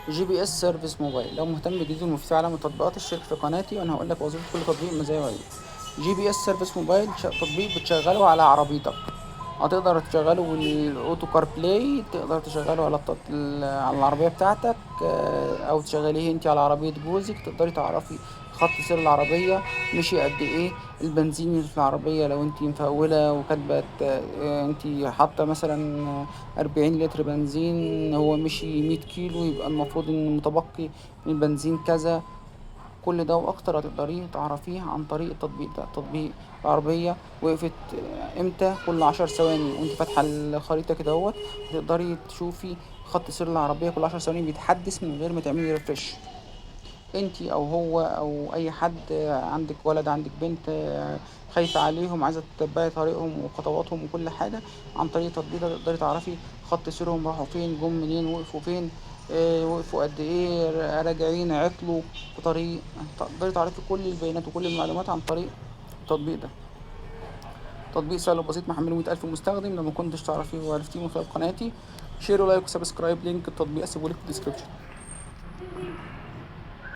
GPS Service Mobile. لو مهتم بالجديد والمفيد في عالم التطبيقات اشترك في قناتي، وانا هقول لك وظيفة كل تطبيق، مزايا وعيوب. GPS Service Mobile تطبيق بتشغله على عربيتك، هتقدر تشغله بال auto CarPlay، تقدر تشغله على العربية بتاعتك، او تشغليه انت على عربية جوزك. تقدري تعرفي خط سير العربية مشي قد ايه، البنزين اللي في العربية لو انت مفولة وكاتبة، انت حاطة مثلا 40 لتر بنزين، هو مشي 100 كيلو، يبقى المفروض ان متبقي من البنزين كذا. كل ده واكتر هتقدري تعرفيه عن طريق التطبيق ده. تطبيق العربية وقفت امتى، كل 10 ثواني وانت فاتحة الخريطة كده اهوت هتقدري تشوفي خط سير العربية كل 10 ثواني بيتحدث من غير ما تعملي refresh. انتي او هو او اي حد، عندك ولد عندك بنت، خايفة عليهم، عايزة تتبعي طريقهم وخطواتهم وكل حاجة، عن طريق التطبيق ده تقدري تعرفي خط سيرهم، راحوا فين، جم منين، وقفوا فين، وقفوا قد ايه، راجعين، عطلوا في طريق. تقدري تعرفي كل البيانات وكل المعلومات عن طريق التطبيق ده. تطبيق سهل وبسيط، محمله 100,000 مستخدم. لو ما كنتش تعرفيه وعرفتيه من خلال قناتي، share و like و subscribe. link التطبيق اسيبهولك في ال description.